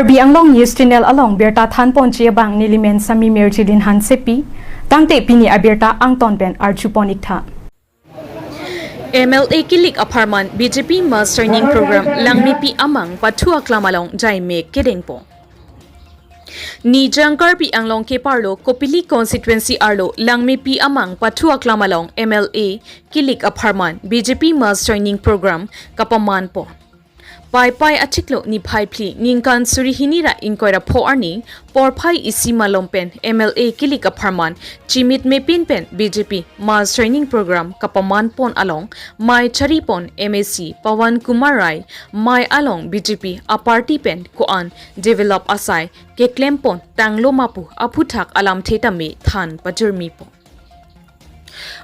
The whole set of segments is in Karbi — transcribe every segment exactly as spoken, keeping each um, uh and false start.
Karbi Anglong News Channel along birta thanponji abang nelimen Sami Mirjilin Hansepi, tangte pini abirta angton pen arjupon iktha. M L A kilik apharman B J P mass joining program Langmepi amang pathu aklam along jaime kedengpo. Nijang Karbi Anglong keparlo Kopili constituency arlo Langmepi amang pathu aklam along M L A kilik apharman B J P mass joining program kapamanpo. Paipai achiklo niphai phli ningkan suri hini ra ingkoi ra pho arni porphai isi malom pen M L A kilik apharman chimit mepin pen B J P mass joining program kapamanpon along mei charipon M A C Pawan Kumar Rai mei along B J P aparty pen ko-an develop asai keklempon tanglo ma pu aphuthak alamthe tame than pajirmipo.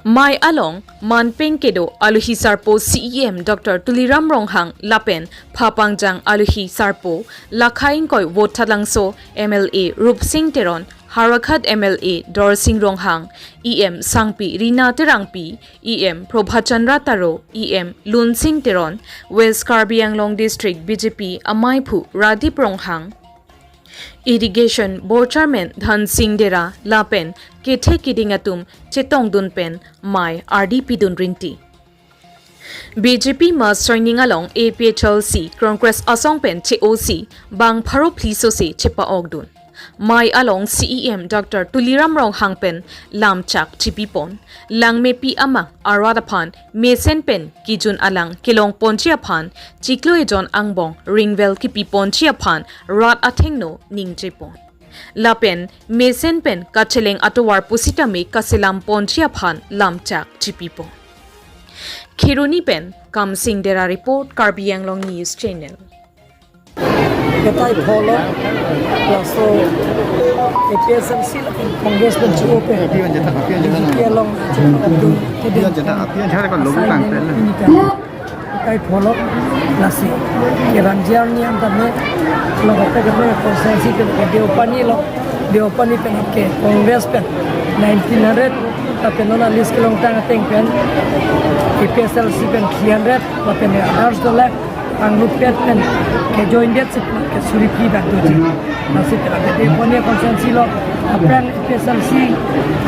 Mei along manpeng kedo aluhi sarpo C E M Doctor Tuliram Ronghang lapen phapangjang aluhi sarpo lakha ingkoi Vothatlangso M L A Rupsing Teron, Howraghat M L A Dorsing Ronghang, E M Sangpi Rina Terangpi, E M Prabhat Chandra Taro, E M Lunsing Teron, West Karbi Anglong District B J P amaiphu Radip Ronghang, Irrigation Board Chairman Dhansing Dera lapen kethe kiding atum chetongdun pen mei ardi pidun rinti. B J P mass joining along A P H L C Congress asong pen che-osi bang pharo phli sose chepa-okdun. Mei along C E M Doctor Tuliram Ronghang pen lamchak chipipon. Langmepi amang arat aphan mesen pen kijun alang kelongponji aphan chiklo ejon angbong ringvel kipiponji aphan rat athengno ningjepon. Lapen mesen pen kacheleng atovar pusitame kaselamponji aphan lamchak chipipon. Kheroni pen Kamsing Dera report, Karbi Anglong News Channel. Ketai pholo, laso A P H L C lapen Congress pen chuo pen, Apion jatha, apion jatha. B J P along chuo pen, apion jatha, apion jatha, kan logo assignment kangpen. Ini kan. Ketai pholo, lasi. Kevan J R ni am tame, lo kata kata constituency pen ke Deopani lo, Deopani pen ke Congress pen nineteen hundred, lapen non list kelongtang ateng pen, A P H L C pen three hundred, lapen others dola, anglupet pen ke join det sip ke suri phli bak doji. Lasi ke ake Deopani constituency lo, aphrang A P H L C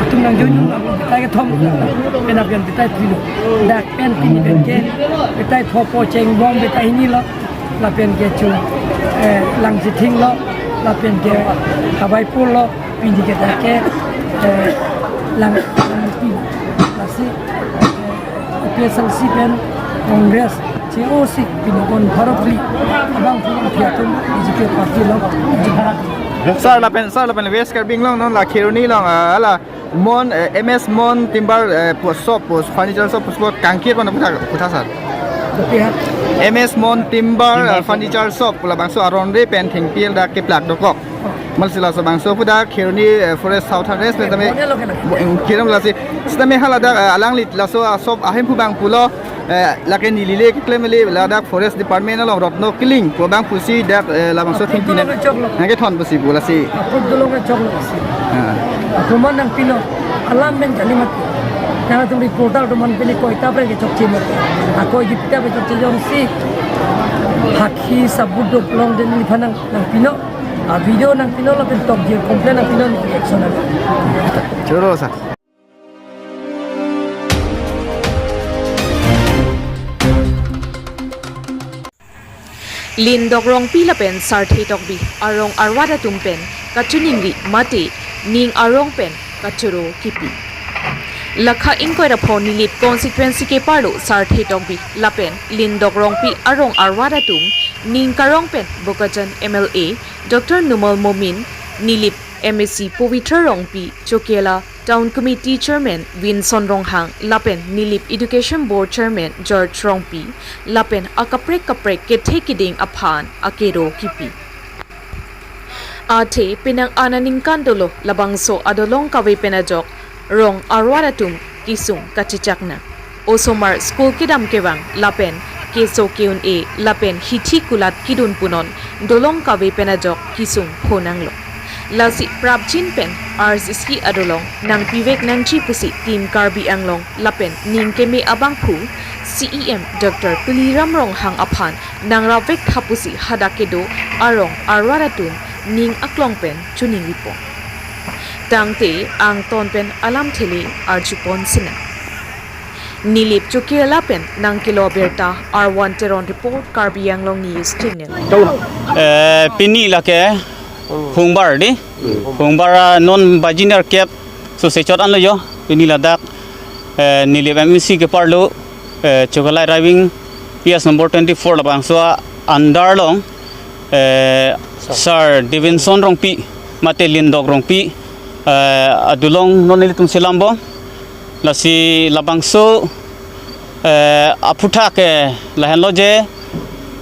atum nang join nang ta kethom, pen aphrang ta phli lo. Dak pen pini pen ke, ketai pho po chengbong ketai hini lo, lapen ke chu, eh, Langchithing lo, lapen ke Abaipur lo, pini ke dak ke, eh, Lang, Langmepi. Lasi, eh, A P H L C pen Congress, che-osi pini kon pharo phli abang phu phi atum B J P party lo. Sir, lapen, sir, lapen West Karbi Anglong non la Kheroni along, ah, la Mon, eh, M S Mon Timber, eh, pu shop, pu furniture shop, pu kangkir kono putha, putha sir. Kopi ha? M S Mon Timber, eh, furniture shop, pu labangso aron re pen thengpi dak keplak dokok. Mal si laso bangso pu dak Kheroni, eh, Forest South Range pen tame. Kheroni lo kena. Bo-, eh, Kheroni lasi. Sitame hala dak, eh, alangli laso, ah, shop ahem pu bang pulo, eh, lake neli le keklem le ladak Forest Department along rotno kiling pu bang pusi dak, eh, labangso thengpi na. Apot dolo kechoklo. Nang kethon pusi pu lasi. Apot dolo kechoklo lasi. Ah. Atum nangpilo, alam pen kalimat. Nangtum reporter atum pini koi ta pre kechokche mati. Ako ejip ta pre kechokche jongsi. Hakhi sabut doplong den ni phanang nangpilo. A video nangpilo lapen tok jir complain nangpilo ni action nang. Choro sa. Lindok Rongpi lapen Sarthe Tokbi arong arwat atum pen kachiningri mate ning arong pen kachoro kipi. Lakha ingkoi ra pho Nilip constituency keparlo Sarthe Tokbi lapen Lindok Rongpi arong arwat atum ning karong pen Bokajan M L A Doctor Numal Momin, Nilip M A C Pavitra Rongpi, Chokela Town Committee Chairman Vinson Ronghang lapen Nilip Education Board Chairman George Rongpi lapen akaprek kaprek kethe kiding aphan akero kipi. Athe penang aningkan dolo labangso adolong kave pen ajok rong arwat atum kesung kachechak nang. Osomar school kedam kevang lapen keso ke-un-e lapen hithi kulat kidun punon dolong kave pen ajok kesung pho nanglo. Lasi prapjin pen R C C adolong nangpivek nangji pusi Team Karbi Anglong lapen ning keme abangphu C E M Doctor Tuliram Ronghang aphan nangrapvek tha pusi hadak kedo arong arwar atum ning aklong pen choningri pon. Tangte angton pen alamthe le arju pon sinang. Nilip Chokela pen nangkelo birta R one Teron report, Karbi Anglong News Channel. Eh, pini lake Hungbar di. Hungbar, ah, non baji nerkep sose chot anlo jo. Pini ladak, eh, Nilip M A C keparlo, eh, Chokela Raving P S number twenty-four labangso a-under along, eh, Sir Davidson Rongpi mate Lindok Rongpi, eh, adulong non nelitum selam bom. Lasi labangso, eh, aphuthak ke lahenlo je,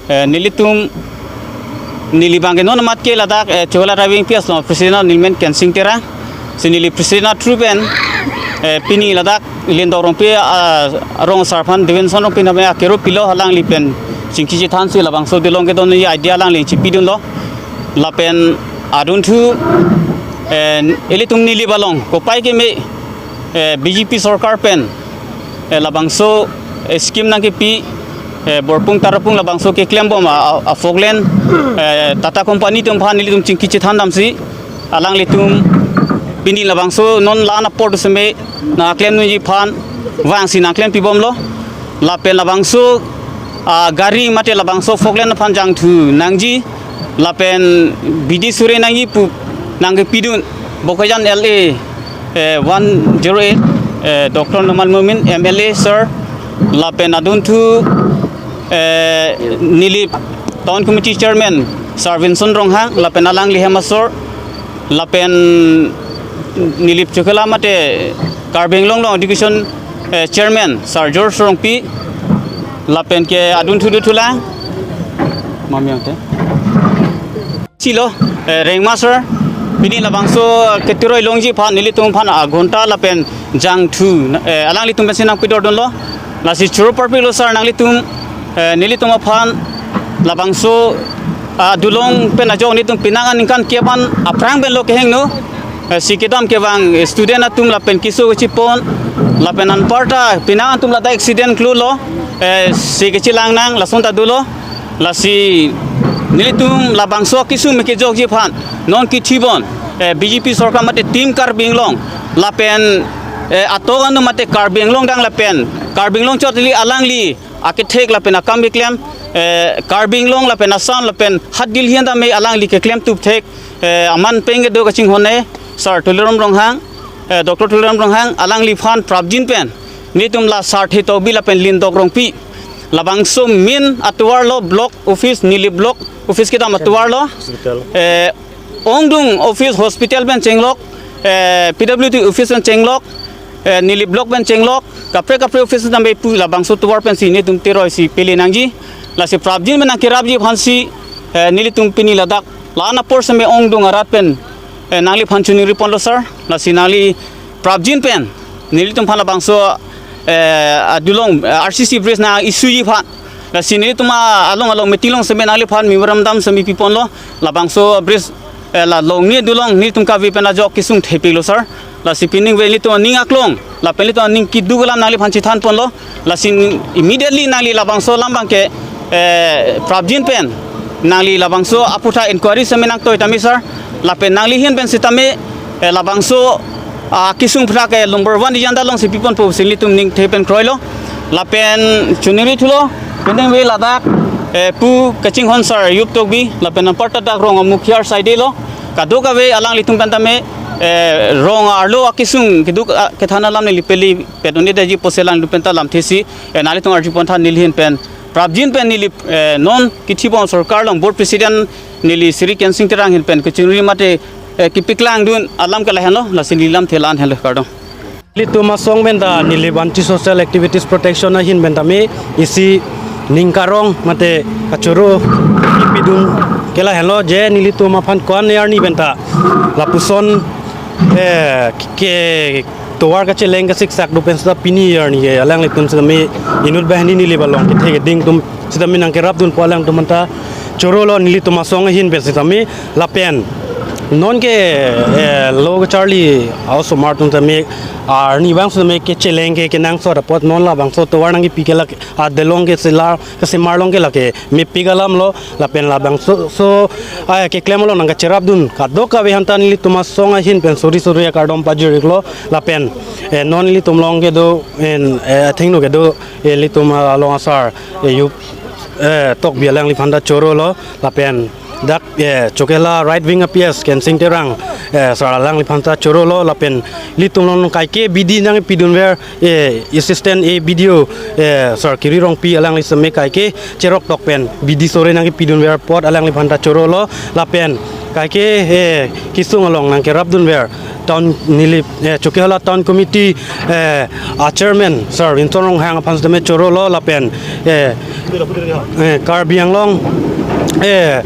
eh, nelitum neli bang ke non amat ke ladak, eh, Chokela Raving P S lo President nelimen Kensing Terang. Si neli President through pen, eh, pini ladak Lindok Rongpi, ah, arong asar aphan Davidson Rongpi name akero pilo, alangli pen chingki chethan si labangso adulong kedo-an idea alangli chipidunlo. Lapen adunthu, eh, ilitum Nilip along kopai keme, eh, B J P sorkar pen, eh, labangso, eh, scheme nangkepi, eh, Borpung Tarapung labangso keklem bom a, a, a Falkland, eh, Tata Company atum aphan nelitum chingki chethan damsi alanglitum pini labangso non la-an apor seme nangklem nunji aphan vangsi nangklem pibomlo. Lapen labangso, ah, gari mate labangso Falkland aphan jangthu nangji lapen bidi sure nangji pu nangkepidun Bokajan L A, eh, one zero eight, eh, Doctor Numal Momin, M L A sir, lapen adunthu, eh, Nilip Town Committee Chairman Sir Vincent Ronghang, lapen alangli hem asor, lapen Nilip Chokela mate Karbi Anglong along Education, eh, Chairman Sir George Rongpi, lapen ke adunthu duthulang. Mami ang te. Chilo, eh, Rengma sir, pini labangso ketiroi longji aphan nelitum aphan aghonta lapen jangthu, eh, alanglitum pensi nangpidordunlo. Lasi choro parpiklo sir nanglitum, eh, nelitum aphan labangso, ah, adulong pen ajok nelitum penang aningkan kep an aphrang penlo kehingno. Eh, si kedam kevang, eh, student atum lapen keso kechipon, lapen anparta penang atum ladak accident klolo, eh, si kechelang nang lason ta dolo. Lasi nelitum labangso akesung me kejokji aphan non kethibon, eh, B J P sorkar mate Team Karbi Anglong lapen, eh, atok anu mate Karbi Anglong dang lapen Karbi Anglong chot ili alangli akethek lapen akam keklem, eh, Karbi Anglong lapen Assam lapen hat Delhi anta me alangli keklem tup thek, eh, aman peng kedo kachinghon e Sir Tuliram Ronghang, eh, Doctor Tuliram Ronghang alangliphan prapjin pen nelitum la Sir Thetobi lapen Lindok Rongpi labangso main atovar lo block office, Nilip block office kedam atovar lo. Hospital. Eh, ongdung office hospital pen chenglok, eh, P W D office pen chenglok, eh, Nilip block pen chenglok, kaprek kaprek office nambe pu labangso tovar pensi nelitum teroi si pele nangji. Lasi prapjin pen nangkerapji aphansi, eh, nelitum pini ladak la-an apor seme ongdung arat pen, eh, nangliphan choningri ponlo sir. Lasi nangli prapjin pen nelitum aphan labangso, eh, adulong, eh, R C C bridge nang-issue ji aphan. Lasi nelitum along along meeting along seme nangliphan memorandum seme piponlo. Labangso bridge, eh, la longne adulong nelitum kave pen ajok kesung thepiklo sir. Lasi pining ave nelitum aning aklong lapen nelitum aning keduk alam nangliphan chethan ponlo. Lasi immediately nangli labangso alam abang ke, eh, prapjin pen nangli labangso aphuthak inquiry seme nangtoi tame sir. Lapen nangli ahin pen sitame, eh, labangso, ah, kesung aphuthak ke number one agenda alongsi piponpo pusi nelitum ningthe pen kroilo. Lapen choningri thulo, pining ave ladak, eh, pu kachinghon Sir Yuptokbi, lapen anparta dak rong amukhiar side lo. Kadokave alanglitum pen tame, eh, rong arlo akesung keduk, ah, kethan alam neli pele pet un-edetji pusi alanglitum pen ta lamthe si, eh, nanglitum arju pon tha neli ahin pen. Prapjin pen neli, eh, non kethibon sorkar along board president neli Sri Kensing Terang ahin pen kechoningri mate, eh, kepaklangdun alam ke lahenlo, lasi neli lamthe la-an henlo, kardom. Nelitum asong pen ta Nilip Anti Social Activities Protection ahin pen tame isi ning karong mate kachoro kipidun ke lahenlo je nelitum aphan ko-an arni pen ta lapuson, eh, ke tovar kacheleng kasiksak do pen seta pini arni ke alanglitum sitame inut banghini Nilip along kethe keding atum sitame nangkerapdunpo, alangtum anta chorolo nelitum asong ahin pen sitame lapen Non ke, eh, lo kacharli a-osomar atum tame, arnivang setame kecheleng ke kenangsot apot non labangso tovar nangkepi ke lake, adelong ke sela, kesemar along ke lake mepik alam lo, lapen labangso, so, ah, keklem along nangkacherapdun kadokave aphanta nelitum asong ahin pen suri suri akardom pajir-iklo, lapen, eh, non nelitum along kedo, en, eh, athengno kedo, eh, nelitum along asar, eh, Yu, eh, Tokbi alangliphan ta chorolo, lapen dak, eh, Chokihola right wing A-P S Kensing Terang, eh, sar alangliphan ta chorolo, lapen nelitum along kaike bidi nangpidunver, eh, assistant A B D O, eh, sar Kiri Rongpi alangli setame kaike cheroktok pen bidi sore nangpidunver apot alangliphan ta chorolo, lapen kaike, eh, kesung along nangkerapdunver town neli, eh, Chokihola Town Committee, eh, a-chairman sar Winson Ronghang aphan setame chorolo, lapen, eh, eh, Karbi Anglong, eh,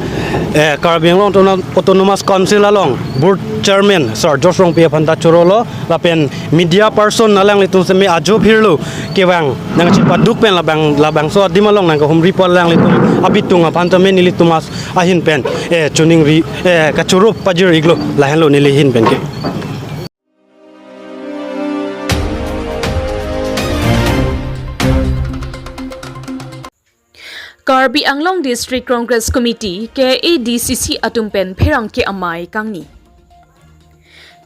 eh, Karbi Anglong Autono-, Autonomous Council along board chairman sar George Rongpi aphan ta chorolo, lapen media person alanglitum setame ajo phirlo kevang nangchepaduk pen labang, labangso adim along nangkahumri apot alanglitum abitung aphan tame nelitum as ahin pen, eh, choningri, eh, kacherap pajir-iklo, lahenlo neli ahin pen ke. Karbi Anglong District Congress Committee, K A D C C atum pen pherangke amei kangni.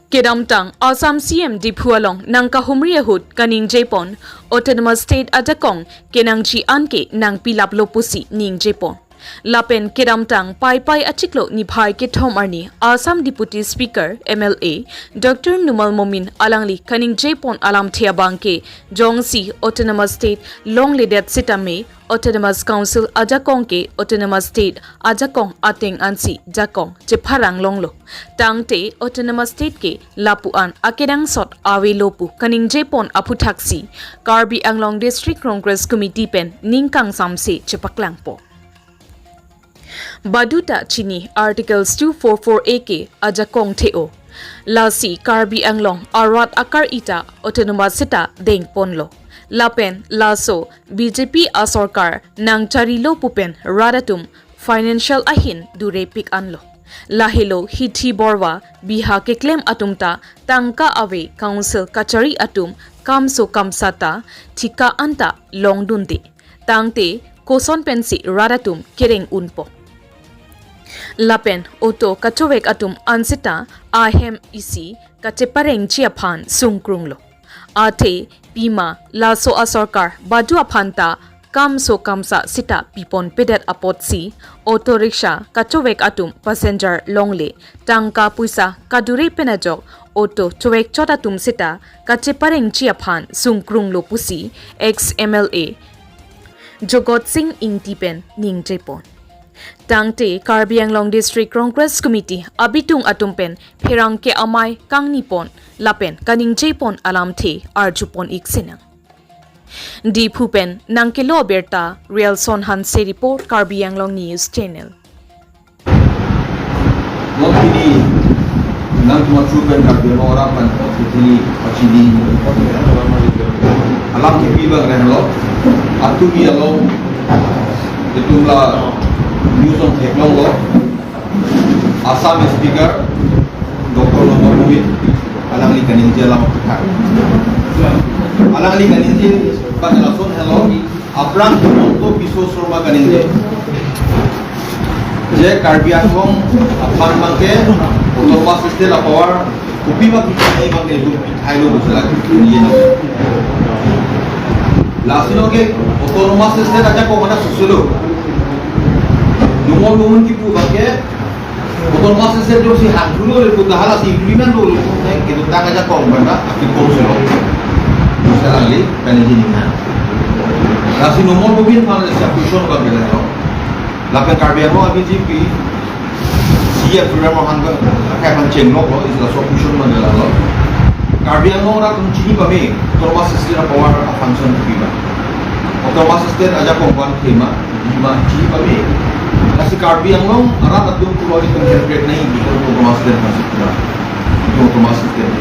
Kedamtang Assam C M Diphu along nangkahumri ahut kaningjepon Autonomous State ajakong kenangji anke nangpilaplo pusi ningjepon. Lapen kedamtang Paipai achiklo niphai kethom arni Assam Deputy Speaker, M L A, Doctor Numal Momin alangli kaningjepon alamthe abangke jongsi Autonomous State longledet sitame Autonomous Council ajakong ke Autonomous State ajakong ateng ansi jakong chepharang longlo. Tangte Autonomous State ke lapu-an akenangsot avelo pu kaningjepon aphuthaksi Karbi Anglong District Congress Committee pen ning kangsamse chepaklangpo. Baduta chini Articles two four four A ke ajakong the-o. Lasi Karbi Anglong arat akar-i ta Autonomous seta dengponlo. Lapen laso B J P asorkar nangcharilo pu pen rat atum financial ahin durepik anlo. Lahelo hithi borwa biha keklem atum ta tangka ave council kachari atum kamso kamsa ta thika anta longdunde. Tangte koson pensi rat atum kereng unpo. Lapen auto kachovek atum anseta ahem isi kacheparengji aphan sungkrunglo. Athe pima laso asorkar badu aphan ta kamso kamsa seta piponpedet apotsi auto rickshaw kachovek atum passenger longle tangka puisa kadure pen ajok auto chovekchot atum seta kacheparengji aphan sungkrunglo pusi ex M L A Jogot Sing Ingti pen ningjepon. Tangte Karbi Anglong District Congress Committee abitung atum pen pherangke amei kangnipon lapen kaningjepon alamthe arjupon-ik sinang. Diphu pen nangkelo abirta Rialson Hanse report, Karbi Anglong News Channel. Lo pini nangtum achu pen Karbi Anglong arat pen pini pachini alam kepi abang rehlo. Atu bi along itum la news on theklonglo. Assam Speaker Doctor Numal Momin alangli kaningje alam aphuthak. Alangli kaningje pen lason helo, aphrang Himanta Biswa Sarma kaningje. Je Karbi Anglong aphan abangke autonomous state apower kopi ma kithai abangke itum pithailo pu sela kini. Lasi lo ke autonomous state ajakong mana susulo. Numal Momin kipu abangke autonomous state jongsi hangthulo le pu dak lasi implement lo le pu nai kedotang ajakong mana akikong selo. Sela alangli kaningje nina. Lasi Numal Momin aphan le sa question abangke lo. Lapen Karbi Anglong a-B J P C E M Tuliram Ronghang akhai aphan chengloklo, isi laso question abang lalo. Karbi Anglong arat atum chini pame, autonomous state apower a-function kopi ma. Autonomous state ajakong van the ma, di ma, chini pame. Lasi Karbi Anglong arat atum pulo itum celebrate nai, itum autonomous state masuk pura. Itum autonomous state.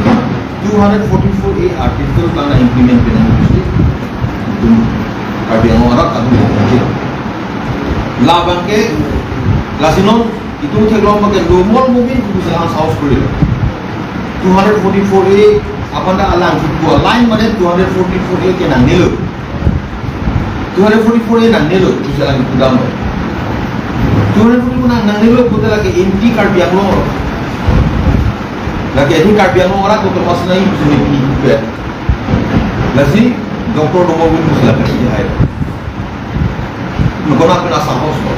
Two hundred forty-four A article abang implement pen nai, itum Karbi Anglong arat atum. Labangke, lasi non Itum theklong abangke Numal Momin kubusi la-an sahos kori. Two hundred forty-four A aphan ta alang kipu aline mane two hundred forty-four A ke nangnelo. Two hundred forty-four A nangnelo, kubusi alang kipu damlo. Two hundred forty-four nang nangnelo pute lake anti Karbi Anglong. Lake anti Karbi Anglong arat koto mas nai kubusi neli pi pe. Lasi Doctor Numal Momin kubusi lake si hai. Nukona pina sahos lo.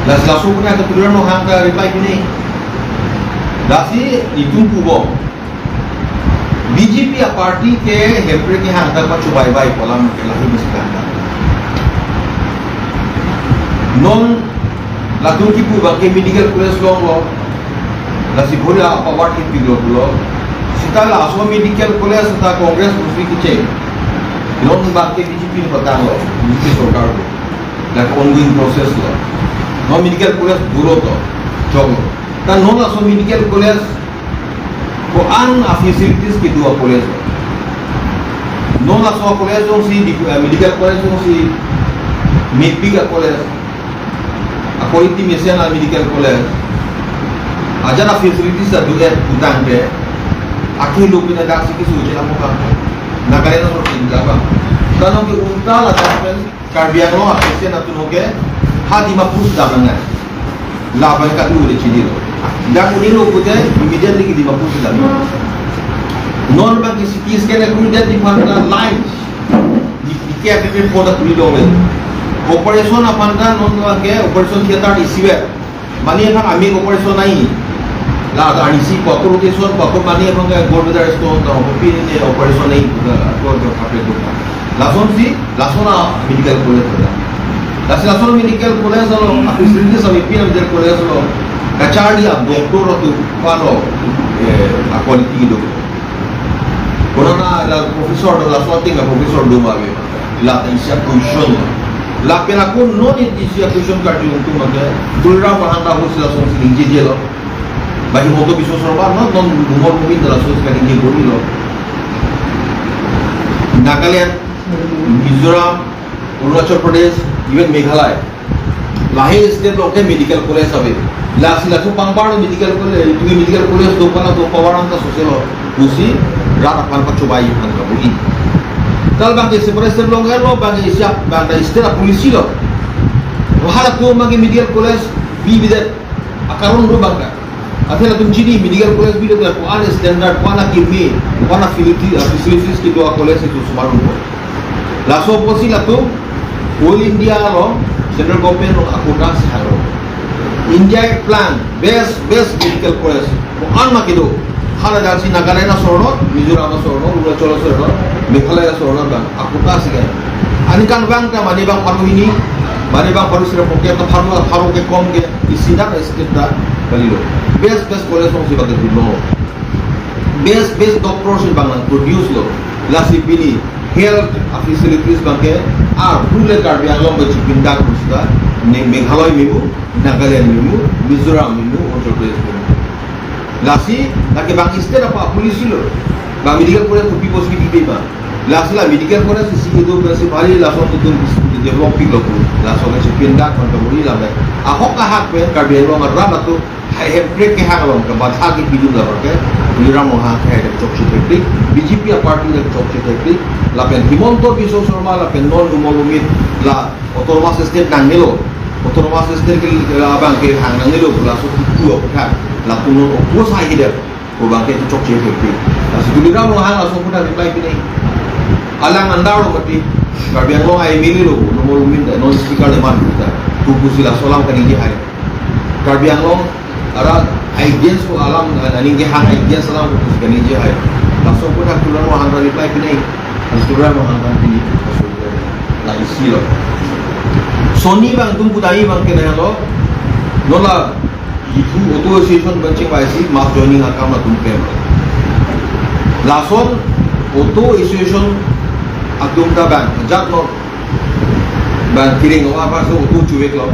Lasi laso punya ke Tuliram Ronghang ta reply pini. Lasi itum pupo. B J P a-party ke Hemprek kehang ta pachobai bai pu alam ke lahai mesti kan. Non latum kipu abangke medical college longlo. Lasi bhori a-power hit pilo pulo. Seta laso medical college ta Congress pusi kecheng. Non abangke B J P ni patanglo, B J P sorkar lo. Lake ongoing process lo. Non medical college dolo to, choklo. Ta non laso medical college ko-an a-facilities kedo a-college lo. Non laso college jongsi di, eh, medical college jongsi mepik a-college, a-quality mesen a-medical college, ajat a-facilities ta do-et putangte, akehelo pina daksi keso chelang mo kang. Nagaland asorkar ta ba. Ta non ke ulta ladak pen Karbi Anglong a-patient atum ke ha Dimapur damnang. Labang kadu le chinilo. Dak unilo pute immediately ke Dimapur dam. Non abangke C T scan akuri det di aphan ta line. Di, di ke api pun photo tuli dong le. Operation aphan ta non abangke operation theater isivet. Mane aphan amik operation nai. La ada anisi pakur rotation, pakur mane aphan ke gallbladder stone ta, pakur pini ne operation nai, pakur, pakur, pakur. Lasonsi, lason a-medical college ada. Lasi lason medical college alo, a-facilities a-mepik a-medical college alo, kacharli a-doctor atum aphan lo, eh, a-quality do. Corona la professor do, lason ating a-professor do ma ave. La ta isi a-question. Lapen ako non isi a-question karjulong atum abangke Tuliram Ronghang ta ahut si lasonsi ningjejelo. Bagi Himanta Biswa Sarma, non, non Numal Momin ta lasonsi kaningje bor-ilo. Nagaland, Mizoram, Arunachal Pradesh, even Meghalaya. Lahai state along ke medical college ave. Lasi laso pangbar medical college, itum medical college do pala do power anta soselo. Pusi rat aphan pachobai aphan kabor-i. Tal abangke separate state along lo, abangke isi a, abangke state a-policy lo. Halatum abangke medical college bibidet. Akaron do abangke. Athe latum chini medical college bidet ko-an standard, ko-an akimi, ko-an facility, facilities kedo a-college itu osomar do. Laso apotsi latum All India along central government along ako ta sahai lo. India a-plan best, best medical college ko-an ma kedo. Hala jatsi Nagaland asor lo, Mizoram asor lo, Arunachal asor lo, Meghalaya asor lo, bang ako ta si kan. Aningkan abang ta mane abang pharo hini, mane abang pharo sira pocket ta pharo, pharo kekom ke isi dak state ta kalilo. Best, best college alongsi abangke dunlo. Best, best doctors si abang nang-produce lo. Lasi pini health facilities abangke, ah, rural Karbi Anglong abang chipindak pusita, ne Meghalaya memu, Nagaland memu, Mizoram memu, Arunachal Pradesh memu. Lasi, lake abang state apa policy lo. Abang medical college kopi posi kipi abang. Lasi la medical college isi kedo pensi bhari lason atum develop piklo pu. Lason kachipindak aphan kabor-i lamai. Ahok ahak pen Karbi Anglong arat atum hai Hemprek kehang along ke bathak kepidun abangke Tuliram Ronghang ke hai chokche thekpik, B J P a-party ke chokche thekpik, lapen Himanta Biswa Sarma lapen non Numal Momin la autonomous state nangnelo, autonomous state ke, ke abangke hang nangnelo, laso kipu aphan, latum non oppose hai hider, ko abangke chokche thekpik. Lasi Tuliram Ronghang laso aphuthak reply pini. Alang andar lo mati, Karbi Anglong a-M L A lo, Numal Momin ta, non speaker le man kita, kubusi laso alam kaningje hai. Karbi Anglong arat against ko alam, aningje hang against alam ko pusi kaningje hai. Laso aphuthak Tuliram Ronghang ta reply pini. Tuliram Ronghang ta pini. La isi lo. Sonni abang atum kudai abangke nang lo. Non la Diphu Auto Association abang chingvaisi mass joining akam atum pen. Lason Auto Association atum ta abang, jat non abang kiring o apa so auto chuvek lo.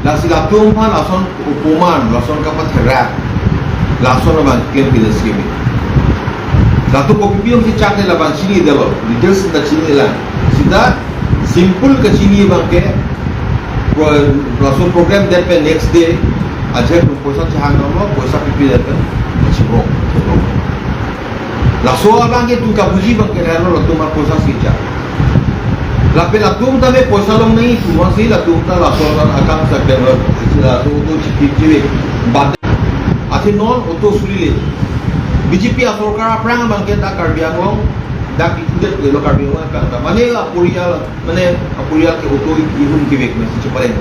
Lasi latum aphan lason upuman, lason kapatherak, lason abang klem pila simi. Latum kopi piyong si chak ne labang chinidetlo, details ta chinilang. Sita simple kachini abangke, pro-, lason program det pen next day, Ajak tu poisa chehang dam lo, poisa pipi dam lo, chibok. Laso abang ke tu kabuji abang ke lo, latum poisa si cha. Lapen latum ta me poisa long nangji pu abang si latum ta laso abang akam sa ke lo, laso auto chiki chiwe. Bat. Athe non auto suli le. B J P asorkar aphrang abang ke ta Karbi Anglong, dak ikhudet lo Karbi Anglong akam ta. Mane la porial mane aporial ke auto ihum kevek masi chepaleng.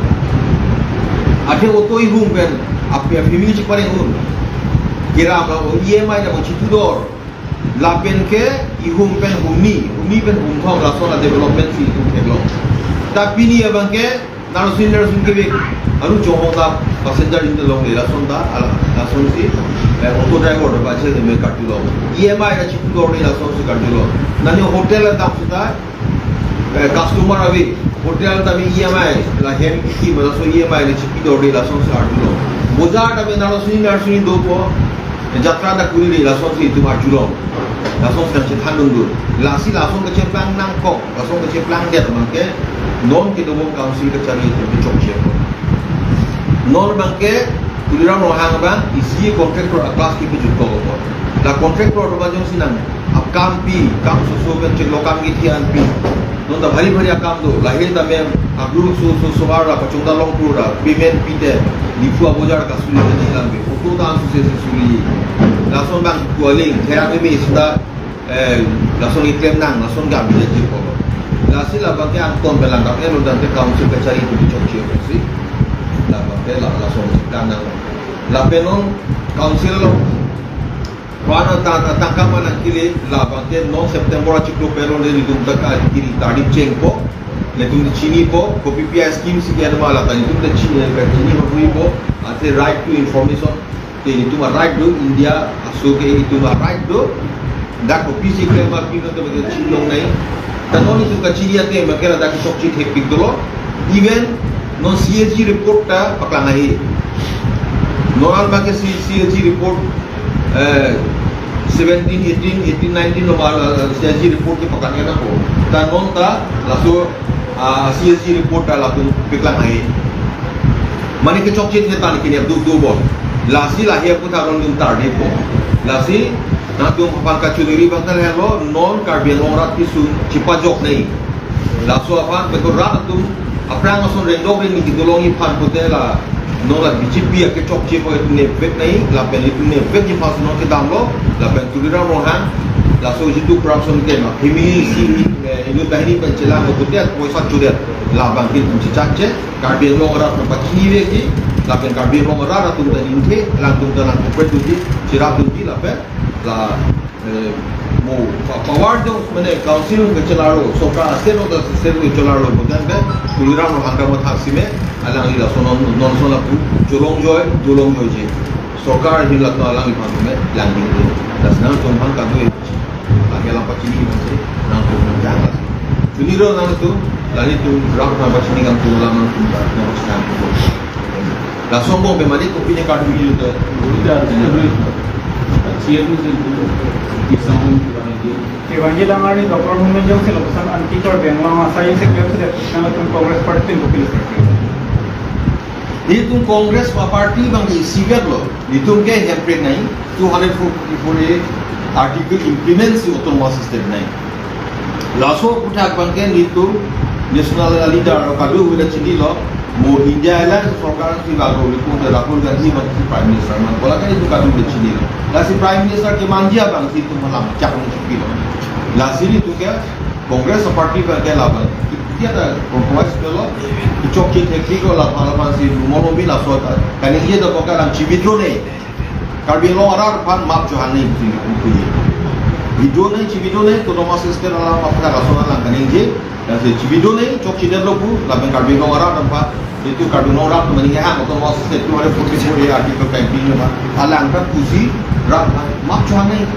Athe auto ihum pen apya family chepaleng un. Kira ma E M I na mo chitu dor. Lapen ke ihum pen humni, humni pen humthom lason a-development si itum theklong. Ta pini abang ke narosini narosini kevek. Aru chonghong ta passenger in longle lason ta, ala, lason si, eh, auto driver ta bache de me karjulong. E M I na chitu dor de lason si karjulong. Nani hotel ta sita, eh, customer ave, hotel ta me E M I, la hem isi ma laso E M I le chipi dor de lason si arjulong. Bojar ta me narosini narosini dopo, eh, jatra ta kuri de lason si itum arjulong. Lason si nangchethan dun dun. Lasi lason kacheplang nangkok, lason kacheplang det abang ke, non kedobom council kachari itum kechokche. Non abang ke, Tuliram Ronghang abang, isi contractor a-class kepajut ko ko. La contractor do abang jongsi nang akam pi, kam soso pen chiklo kam kethe an pi. Non ta bhari bhari akam do, lahei ta mem, a-group so so so ar la pachung ta long pura, payment pi te, Diphu abojar kasuli te nanglang be, auto ta ansu se se suli. Lason abang kualing, therak me sita, eh, lason iklem nang, lason gam je je ko. Lasi labang ke angton belang kap, eh, lo dan ke council kachari itum chokche si. Labang ke la, lason si nang. Lapen non council lo, wana ta, ta, tangka manang kili, labang ke non September achiklo peron de itum ta ka kiri tadi chengpo, itum ta chinipo, kopi pi a-scheme si ke ma la ta itum ta chini, ka chini ma huipo, athe right to information, te itum a-right do, India aso ke itum a-right do, dak kopi si ke ma pi no te chinilong nai, ta non itum kachiri ate ma ke la dak chokche thekpik dolo, even non C A G report ta paklang ahi, non ma ke C, C A G report, eh, seventeen, eighteen, eighteen, nineteen lo ma, eh, C A G report ke paklang na ko. Ta non ta laso, ah, C A G report ta latum paklang ahi. Mane kechokche the ta ni kini abdu do bon. Lasi lahei aphuthak ron dun tar di po. Lasi nangtum aphan kachoniri abang ta lo, non Karbi Anglong arat pisun chipajok nai. Laso aphan beko rat atum aphrang ason rengdok rengni kedolongji aphan pute la non la B J P akechokche po itum nevek nai, lapen itum nevekji aphan si non kedam lo, lapen Tuliram Ronghang, laso jitu corruption ke ma, family si, eh, inut banghini pen chelang lo pute poisa chudet, labang ke itum chechakche, Karbi Anglong arat nangpachini vekji, lapen Karbi Anglong arat atum ta ningthe, alangtum ta nang cooperate dunji, cherap dunji, lapen la, eh, mo pa-, power do, mane council kechelaro, sorkar state lo ta state lo kechelaro, bukan ke, Tuliram Ronghang kamathak si me, alangli lason non, non son lapu, cholong joi, dolong joiji. Sorkar ahin la ta alangli aphan me, langding. Das nangtum aphan kadu e, lagi alam pachini nang si, nangtum nang jang si. Chonilo nangtum, lagi tum ram nangpachini nangtum, alam nangtum, nangtum. Lason bom pemadi kopi ne kadu itu. Udah, udah, udah. Siap nih, sih. Bisa mau gimana dia? Kevanji lang arni Doctor Homen Jong si lapuson anti Karbi Anglong asai si kaya sudah nangtum Congress Party pen kopilo. Itum Congress pa party abang ke isivet lo. Itum ke hemprek nai, two hundred forty-four A article implement si autonomous state nai. Laso aphuthak abang ke itum national leader kadu huda chinilo, mo India alliance sorkar si bago itum de Rahul Gandhi abang si Prime Minister man, bola ke itum kadu huda chinilo. Lasi Prime Minister kemanji abang si itum malam chak mo chipilo. Lasi itum ke Congress party abang ke labang. Dia ta compromise ke lo, chokche thekpik lo, lapan lapan si mo lo mi laso ta. Kaningje do ko ka alam chi withdraw nai. Karbi Anglong arat aphan map chohang nai si itum. Withdraw nai, chi withdraw nai, autonomous state alam aphan laso alam kaningje. Lasi chi withdraw nai, chokche det lo pu, lapen Karbi Anglong arat aphan. Itum Karbi Anglong arat mani ke hang autonomous state two hundred forty-four A article nineteen lo ma. Alang ta pusi rat aphan map chohang nai.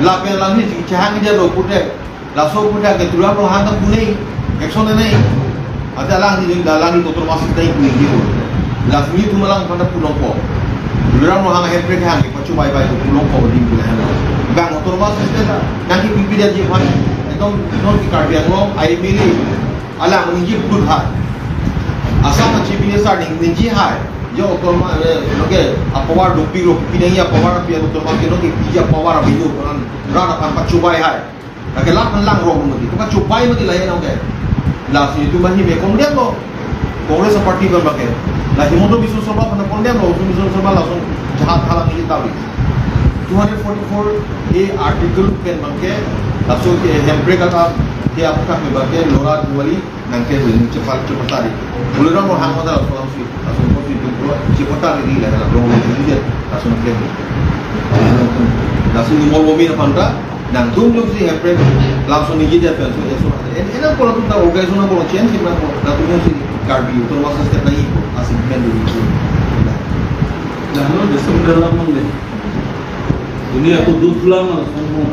Lapen alangli chehang det lo pute. Laso aphuthak ke Tuliram Ronghang ta pu nai, action nai. Ate alangli, alangli autonomous state nai pu nai. Lasi itum alangphan ta pu longpo. Tuliram Ronghang hemprek hang, pachu bai bai pu longpo, ding pu hang. Bang autonomous state ta, nangkepi pidetji aphan, ekdom non ke Karbi Anglong, I M L A, alang ningje pudut hai. Assam Chief Minister ning, ningje hai. Yo, otonom, eh, loke, apower dopiklo, pinangji apower, pi otonom ke loke, piji apower abinu, kan, rat aphan pachobai hai. Lake laphan langrong mati, pachobai mati lahai nang ke. Lasi itum ahin me condemn lo. Congress party abang ke. La Himanta Biswa Sarma aphan condemn lo, Himanta Biswa Sarma lason jahat halangji tali. Two hundred forty-four A article pen abang ke, laso ke hemprek ata, ke apkah me abang ke, lora duwali, nangke ring cepat cepat tadi. Boleh orang mau hang mata langsung langsung langsung konstitusi itu cepat tadi di lah langsung langsung dia langsung ke. Langsung di mall bomi apa anda? Nangtum jongsi hemprek langsung di dia langsung ya so. En enak kalau kita organisasi na kalau change kita kalau nangtum jongsi Karbi itu masuk step lagi asik kan dulu. Nah, lo di sumber lamang deh. Ini aku duduk lama langsung.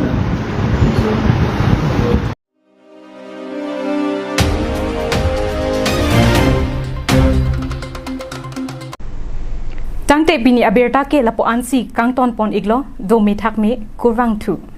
Tangte pini abirta ke lapu-ansi kangton pon iklo, do methak me kurvangthu.